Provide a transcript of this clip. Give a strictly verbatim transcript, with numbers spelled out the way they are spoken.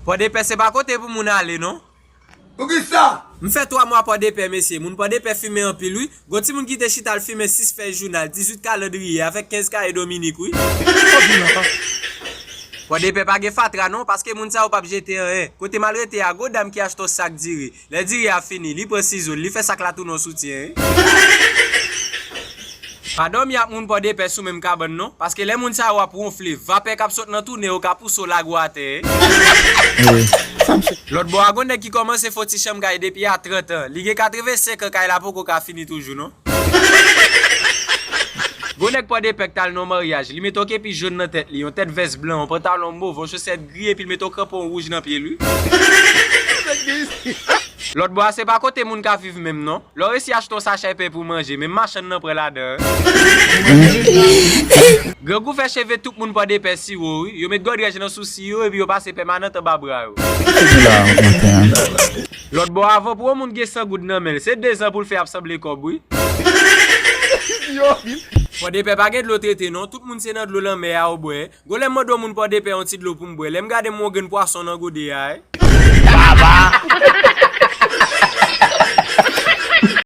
Pòdepè se pa kote pou moun ale non. Poukisa? M fè twa mwa Pòdepè mesye, moun Pòdepè fimen anpil wi. Gon timoun ki te chita al fimen sis fèy jounal, dizuit kalandriye avèk kenz kaye Dominik wi. Pòdepè pa gen fatra non, paske moun sa yo p ap jete anyen. Kote m al rete a, gon dam ki achte yon sak diri. Lè diri a fini, li pran sizo l, li fè sak la tounen yon soutyen wi. Pa dòmi ak moun Pòdepè sou menm kabann non, paske lè moun sa yo ap wonfle, vapè k ap sot nan tou nen yo ka pouse w lage w atè. Lòt bò a gon nèg ki kòmanse fon ti chanm kay depi a trant an, li gen katrevensenk an, kay la poko ka fini toujou non. Gon nèg Pòdepè k t al nan yon maryaj, li mete yon kepi jòn nan tèt li, yon tèt vès blan, yon pantalon mov, yon chosèt gri epi l mete yon kranpon wouj nan pye l wi. Lòt bò a se pa kote moun ka viv menm non. Lè w resi achte yon sachè pen pou manje, menm machann nan pran ladan. Grangou fè cheve tout moun Pòdepè siwo wi. Yo met gòdrèj nan sousi yo epi yo pase pèmanant anba bra yo. Lòt bò a, avan pou yon moun gen san goud nan men l, se dezan pou l fè ap sanble kòb wi. Pòdepè pa gen dlo trete non, tout moun se nan dlo lanmè a yo bwè. Gon lè m mande yon moun Pòdepè yon ti dlo pou m bwè, lè m gade m wè yon grenn pwason nan gode a wi. Baba!